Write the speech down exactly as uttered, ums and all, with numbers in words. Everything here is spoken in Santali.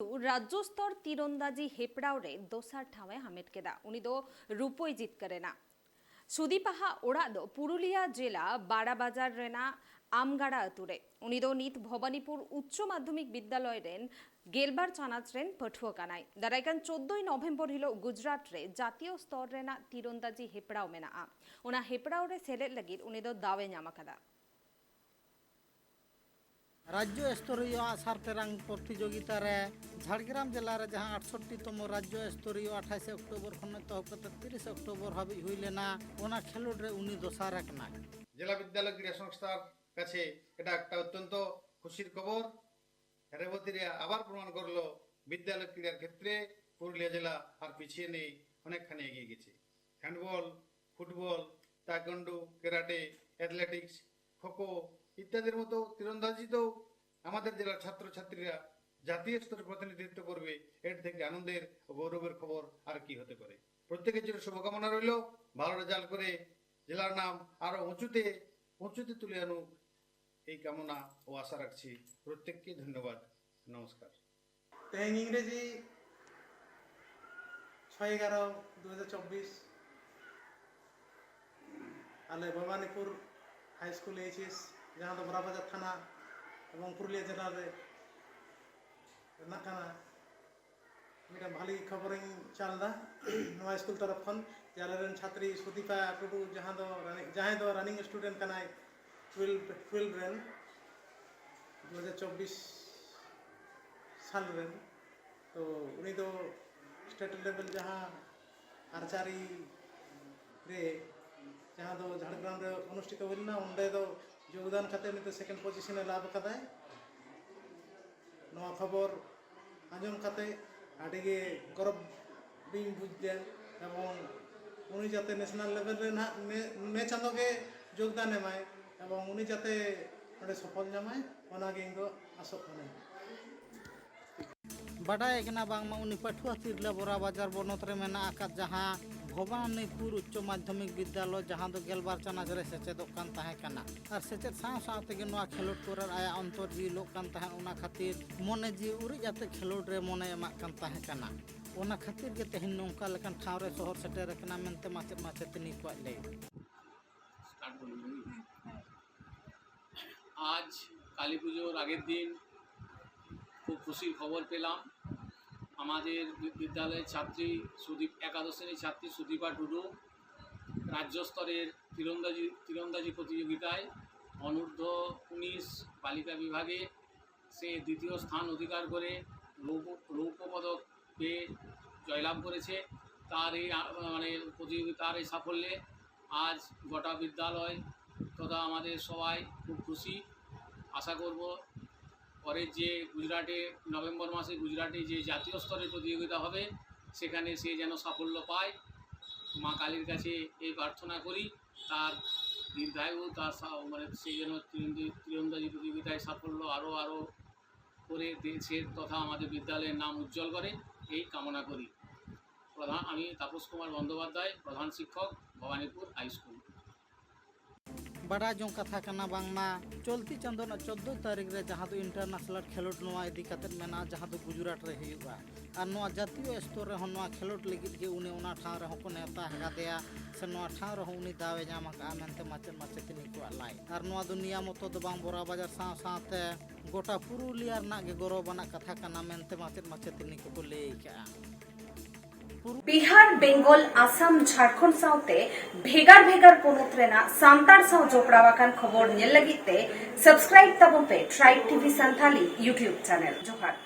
ᱨᱟᱡᱽᱡᱚ ᱥᱛᱚᱨ ᱛᱤᱨᱚᱱᱫᱟᱡᱤ ᱦᱮᱯᱨᱟᱣ ᱨᱮ ᱫᱚᱥᱟᱨ ᱴᱷᱟᱶ ᱮ ᱦᱟᱢᱮᱴ ᱠᱮᱫᱟ᱾ ᱩᱱᱤ ᱫᱚ ᱨᱩᱯᱟᱹᱭ ᱡᱤᱛᱠᱟᱹᱨ ᱮᱱᱟ᱾ ᱥᱩᱫᱤᱯᱟᱦᱟᱜ ᱚᱲᱟᱜ ᱫᱚ ᱯᱩᱨᱩᱞᱤᱭᱟ ᱡᱮᱞᱟ ᱵᱟᱲᱟᱵᱟᱡᱟᱨ ᱨᱮᱱᱟᱜ ᱟᱢᱜᱟᱲᱟ ᱟᱹᱛᱩ ᱨᱮ᱾ ᱩᱱᱤ ᱫᱚ ᱱᱤᱛ ᱵᱷᱚᱵᱟᱱᱤᱯᱩᱨ ᱩᱪᱪᱚ ᱢᱟᱫᱽᱫᱷᱚᱢᱤᱠ ᱵᱤᱫᱽᱫᱟᱞᱚᱭ ᱨᱮᱱ ᱜᱮᱞᱵᱟᱨ ᱪᱟᱱᱟᱪ ᱨᱮᱱ ᱯᱟᱹᱴᱷᱩᱣᱟᱹ ᱠᱟᱱᱟᱭ᱾ ᱫᱟᱨᱟᱭ ᱠᱟᱱ ᱪᱳᱫᱽᱫᱳᱭ ᱱᱚᱵᱷᱮᱢᱵᱚᱨ ᱦᱤᱞᱳᱜ ᱜᱩᱡᱽᱨᱟᱴ ᱨᱮ ᱡᱟᱛᱤᱭᱚ ᱥᱛᱚᱨ ᱨᱮᱱᱟᱜ ᱛᱤᱨᱚᱱᱫᱟᱡᱤ ᱦᱮᱯᱨᱟᱣ ᱢᱮᱱᱟᱜᱼᱟ᱾ ᱚᱱᱟ ᱦᱮᱯᱨᱟᱣ ᱨᱮ ᱥᱮᱞᱮᱫ ᱞᱟᱹᱜᱤᱫ ᱩᱱᱤ ᱫᱚ ᱫᱟᱣ ᱮ ᱧᱟᱢ ᱟᱠᱟᱫᱟ᱾ ᱨᱟᱡᱽᱡᱚ ᱥᱛᱚᱨᱤᱭᱚ ᱟᱜᱼᱥᱟᱨ ᱛᱮᱨᱟᱝ ᱯᱨᱚᱛᱤᱡᱳᱜᱤᱛᱟ ᱨᱮ ᱡᱷᱟᱲᱜᱨᱟᱢ ᱡᱮᱞᱟ ᱨᱮ ᱡᱟᱦᱟᱸ ᱟᱴᱥᱚᱴᱴᱤ ᱛᱚᱢᱚ ᱨᱟᱡᱽᱡᱚ ᱥᱛᱚᱨᱤᱭᱚ ᱟᱴᱷᱟᱥᱮ ᱚᱠᱴᱳᱵᱚᱨ ᱠᱷᱚᱱ ᱮᱛᱚᱦᱚᱵ ᱠᱟᱛᱮ ᱛᱤᱨᱤᱥᱮ ᱚᱠᱴᱳᱵᱚᱨ ᱦᱟᱹᱵᱤᱡ ᱦᱩᱭ ᱞᱮᱱᱟ, ᱚᱱᱟ ᱠᱷᱮᱞᱳᱰ ᱨᱮ ᱩᱱᱤ ᱫᱚᱥᱟᱨ ᱟᱠᱟᱱᱟᱭ᱾ ᱡᱮᱞᱟ ᱵᱤᱫᱽᱫᱟᱞᱚᱭ ᱠᱨᱤᱲᱟ ᱥᱚᱝᱥᱛᱷᱟর কাছে এটা একটা অত্যন্ত খুশির খবর। রেবতী রে আবার প্রমাণ করলো বিদ্যালয় ক্রীড়ার ক্ষেত্রে পুরুলিয়া জেলা আর পিছিয়ে নেই, অনেকখানি এগিয়ে গেছে। Handball, football, taekwondo, karate, athletics, kho kho ইত্যাদির মতো তীরন্দাজিতেও আমাদের জেলার ছাত্রছাত্রীরা জাতীয় স্তরে প্রতিনিধিত্ব করবে। এর থেকে আনন্দের ও গৌরবের খবর আর কি হতে পারে? প্রত্যেকের জন্য শুভকামনা রইল। ভালো রেজাল্ট করে জেলার নাম আরো উঁচুতে উঁচুতে তুলে আনুক, এই কামনা ও আশা রাখছি। প্রত্যেককে ধন্যবাদ। নমস্কার। ᱛᱮᱦᱮᱧ ᱤᱝᱨᱮᱡᱤ ᱪᱷᱚᱭ ᱮᱜᱟᱨᱚ ᱫᱩ ᱦᱟᱡᱟᱨ ᱪᱚᱵᱵᱤᱥ ᱟᱞᱮ ᱵᱷᱚᱵᱟᱱᱤᱯᱩᱨ ᱦᱟᱭ ᱥᱠᱩᱞ ᱮᱭᱤᱪ ᱮᱥ, ᱡᱟᱦᱟᱸ ᱫᱚ ᱵᱚᱨᱟᱵᱟᱡᱟᱨ ᱛᱷᱟᱱᱟ ᱮᱵᱚᱝ ᱯᱩᱨᱩᱞᱤᱭᱟᱹ ᱡᱮᱞᱟ ᱨᱮ ᱨᱮᱱᱟᱜ ᱠᱟᱱᱟ, ᱢᱤᱫᱴᱟᱝ ᱵᱷᱟᱞᱤ ᱠᱷᱚᱵᱚᱨᱤᱧ ᱪᱟᱞ ᱮᱫᱟ ᱱᱚᱣᱟ ᱥᱠᱩᱞ ᱛᱚᱨᱚᱯ ᱠᱷᱚᱱ, ᱡᱮ ᱟᱞᱮᱨᱮᱱ ᱪᱷᱟᱛᱨᱤ ᱥᱩᱫᱤᱯᱟ ᱴᱩᱰᱩ, ᱡᱟᱦᱟᱸ ᱫᱚ running, ᱡᱟᱦᱟᱸᱭ ᱫᱚ running student ᱠᱟᱱᱟᱭ twelve, twelve ᱨᱮᱱ, ᱫᱩ ᱦᱟᱡᱟᱨ ᱪᱚᱵᱵᱤᱥ ᱥᱟᱞ ᱨᱮᱱ, ᱛᱚ ᱩᱱᱤ ᱫᱚ state level ᱡᱟᱦᱟᱸ ᱟᱨᱪᱟᱨᱤ ᱨᱮ, ᱡᱟᱦᱟᱸ ᱫᱚ ᱡᱷᱟᱲᱜᱨᱟᱢ ᱨᱮ ᱚᱱᱩᱥᱴᱷᱤᱛᱚ ᱦᱩᱭ ᱞᱮᱱᱟ, ᱚᱸᱰᱮ ᱫᱚ ᱡᱳᱜᱽᱫᱟᱱ ᱠᱟᱛᱮ ᱩᱱᱤ ᱫᱚ second position ᱮ ᱞᱟᱵᱷ ᱟᱠᱟᱫᱟᱭ᱾ ᱱᱚᱣᱟ ᱠᱷᱚᱵᱚᱨ ᱟᱸᱡᱚᱢ ᱠᱟᱛᱮ ᱟᱹᱰᱤ ᱜᱮ ᱜᱚᱨᱚᱵᱽ ᱤᱧ ᱵᱩᱡᱽ ᱮᱫᱟ, ᱮᱵᱚᱝ ᱩᱱᱤ ᱡᱟᱛᱮ national level ᱨᱮ ᱱᱟᱦᱟᱜ ᱱᱮ, ᱱᱮ ᱪᱟᱸᱫᱚ ᱜᱮ ᱡᱳᱜᱽᱫᱟᱱ ᱮᱢᱟᱭ, ᱮᱵᱚᱝ ᱩᱱᱤ ᱡᱟᱛᱮ ᱚᱸᱰᱮ ᱥᱚᱯᱷᱚᱞ ᱧᱟᱢᱟᱭ, ᱚᱱᱟᱜᱮ ᱤᱧ ᱫᱚ ᱟᱥᱚᱜ ᱠᱟᱹᱱᱟᱹᱧ᱾ ᱵᱟᱰᱟᱭ ᱠᱟᱱᱟ ᱵᱟᱝᱢᱟ ᱩᱱᱤ ᱯᱟᱹᱴᱷᱩᱣᱟᱹ ᱛᱤᱨᱞᱟᱹ ᱵᱚᱨᱟ ᱵᱟᱡᱟᱨ ᱵᱚᱱᱚᱛ ᱨᱮ ᱢᱮᱱᱟᱜ ᱟᱠᱟᱫ ᱡᱟᱦᱟᱸ ᱵᱷᱚᱵᱟᱱᱤᱯᱩᱨ ᱩᱪᱪᱚ ᱢᱟᱫᱽᱫᱷᱚᱢᱤᱠ ᱵᱤᱫᱽᱫᱟᱞᱚᱭ, ᱡᱟᱦᱟᱸ ᱫᱚ ᱜᱮᱞᱵᱟᱨ ᱪᱟᱱᱟᱪ ᱨᱮ ᱥᱮᱪᱮᱫᱚᱜ ᱠᱟᱱ ᱛᱟᱦᱮᱸ ᱠᱟᱱᱟ, ᱟᱨ ᱥᱮᱪᱮᱫ ᱥᱟᱶ ᱥᱟᱶ ᱛᱮᱜᱮ ᱱᱚᱣᱟ ᱠᱷᱮᱞᱳᱰ ᱠᱚᱨᱮ ᱟᱭᱟᱜ ᱚᱱᱛᱚᱨ ᱡᱤᱣᱤ ᱞᱚᱜ ᱠᱟᱱ ᱛᱟᱦᱮᱸᱫ, ᱚᱱᱟ ᱠᱷᱟᱹᱛᱤᱨ ᱢᱚᱱᱮ ᱡᱤᱣᱤ ᱩᱨᱤᱡ ᱟᱛᱮ ᱠᱷᱮᱞᱳᱰ ᱨᱮ ᱢᱚᱱᱮ ᱮᱢᱟᱜ ᱠᱟᱱ ᱛᱟᱦᱮᱸ ᱠᱟᱱᱟ᱾ ᱚᱱᱟ ᱠᱷᱟᱹᱛᱤᱨ ᱜᱮ ᱛᱮᱦᱮᱧ ᱱᱚᱝᱠᱟ ᱞᱮᱠᱟᱱ ᱴᱷᱟᱶ ᱨᱮ ᱥᱚᱦᱚᱨ ᱥᱮᱴᱮᱨ ᱟᱠᱟᱱᱟ ᱢᱮᱱᱛᱮ ᱢᱟᱪᱮᱫ ᱢᱟᱪᱮᱛᱟᱹᱱᱤ ᱠᱚᱣᱟᱜ ᱞᱟᱹᱭ᱾ আজ কালী পুজোর আগের দিন খুব খুশির খবর পেলাম। আমাদের বি- বিদ্যালয়ের ছাত্রী সুদীপ, একাদশ শ্রেণীর ছাত্রী সুদীপা টুডু রাজ্য স্তরের তীরন্দাজি তীরন্দাজি প্রতিযোগিতায় অনূর্ধ্ব উনিশ বালিকা বিভাগে সে দ্বিতীয় স্থান অধিকার করে রৌপ্য রৌপ্য পদক পেয়ে জয়লাভ করেছে। তার এই আ- মানে প্রতিযোগিতার এই সাফল্যে আজ গোটা বিদ্যালয় তথা আমাদের সবাই খুব খুশি। আশা করব পরের যে গুজরাটে, নভেম্বর মাসে গুজরাটে যে জাতীয় স্তরের প্রতিযোগিতা হবে, সেখানে সে যেন সাফল্য পায়। মা কালীর কাছে এই প্রার্থনা করি, তার দীর্ঘায়ু, তার সা- মানে সেই যেন তীরন্দি- তীরন্দাজি প্রতিযোগিতায় সাফল্য আরও আরও করে দেশের তথা আমাদের বিদ্যালয়ের নাম উজ্জ্বল করে, এই কামনা করি। প্রধান, আমি তাপস কুমার বন্দ্যোপাধ্যায়, প্রধান শিক্ষক, ভবানীপুর হাই স্কুল। ᱵᱟᱰᱟᱭ ᱡᱚᱝ ᱠᱟᱛᱷᱟ ᱠᱟᱱᱟ ᱵᱟᱝᱢᱟ ᱪᱚᱞᱛᱤ ᱪᱟᱸᱫᱳ ᱨᱮᱱᱟᱜ ᱪᱳᱫᱽᱫᱳ ᱛᱟᱹᱨᱤᱠᱷ ᱨᱮ ᱡᱟᱦᱟᱸ ᱫᱚ ᱤᱱᱴᱟᱨᱱᱮᱥᱱᱟᱞ ᱠᱷᱮᱞᱳᱰ ᱱᱚᱣᱟ ᱤᱫᱤ ᱠᱟᱛᱮᱫ ᱢᱮᱱᱟᱜᱼᱟ, ᱡᱟᱦᱟᱸ ᱫᱚ ᱜᱩᱡᱽᱨᱟᱴ ᱨᱮ ᱦᱩᱭᱩᱜᱼᱟ, ᱟᱨ ᱱᱚᱣᱟ ᱡᱟᱹᱛᱤᱭᱚ ᱥᱛᱚᱨ ᱨᱮᱦᱚᱸ ᱱᱚᱣᱟ ᱠᱷᱮᱞᱳᱰ ᱞᱟᱹᱜᱤᱫ ᱜᱮ ᱩᱱᱤ ᱚᱱᱟ ᱴᱷᱟᱶ ᱨᱮᱦᱚᱸ ᱠᱚ ᱱᱮᱣᱛᱟ ᱟᱠᱟᱫᱮᱭᱟ, ᱥᱮ ᱱᱚᱣᱟ ᱴᱷᱟᱶ ᱨᱮᱦᱚᱸ ᱩᱱᱤ ᱫᱟᱣ ᱮ ᱧᱟᱢ ᱟᱠᱟᱫᱼᱟ ᱢᱮᱱᱛᱮ ᱢᱟᱪᱮᱫ ᱢᱟᱪᱮᱛᱟᱹᱱᱤ ᱠᱚᱣᱟᱜ ᱞᱟᱹᱭ᱾ ᱟᱨ ᱱᱚᱣᱟ ᱫᱚ ᱱᱤᱭᱟᱹ ᱢᱚᱛᱚ ᱫᱚ ᱵᱟᱝ, ᱵᱚᱨᱟ ᱵᱟᱡᱟᱨ ᱥᱟᱶ ᱥᱟᱶᱛᱮ ᱜᱚᱴᱟ ᱯᱩᱨᱩᱞᱤᱭᱟ ᱨᱮᱱᱟᱜ ᱜᱮ ᱜᱚᱨᱚᱵᱽ ᱟᱱᱟᱜ ᱠᱟᱛᱷᱟ ᱠᱟᱱᱟ ᱢᱮᱱᱛᱮ ᱢᱟᱪᱮᱫ ᱢᱟᱪᱮᱛᱟᱹᱱᱤ ᱠᱚᱠᱚ ᱞᱟᱹᱭ ᱟᱠᱟᱫᱼᱟ᱾ ᱵᱤᱦᱟᱨ, ᱵᱮᱝᱜᱚᱞ, ᱟᱥᱟᱢ, ᱡᱷᱟᱲᱠᱷᱚᱸᱰ ᱥᱟᱶᱛᱮ ᱵᱷᱮᱜᱟᱨ ᱵᱷᱮᱜᱟᱨ ᱯᱚᱱᱚᱛ ᱨᱮᱱᱟᱜ ᱥᱟᱱᱛᱟᱲ ᱥᱟᱶ ᱡᱚᱯᱲᱟᱣ ᱟᱠᱟᱱ ᱠᱷᱚᱵᱚᱨ ᱧᱮᱞ ᱞᱟᱹᱜᱤᱫ ᱛᱮ subscribe ᱛᱟᱵᱚᱱ ᱯᱮ Tribe T V Santhali YouTube channel᱾ ᱡᱚᱦᱟᱨ᱾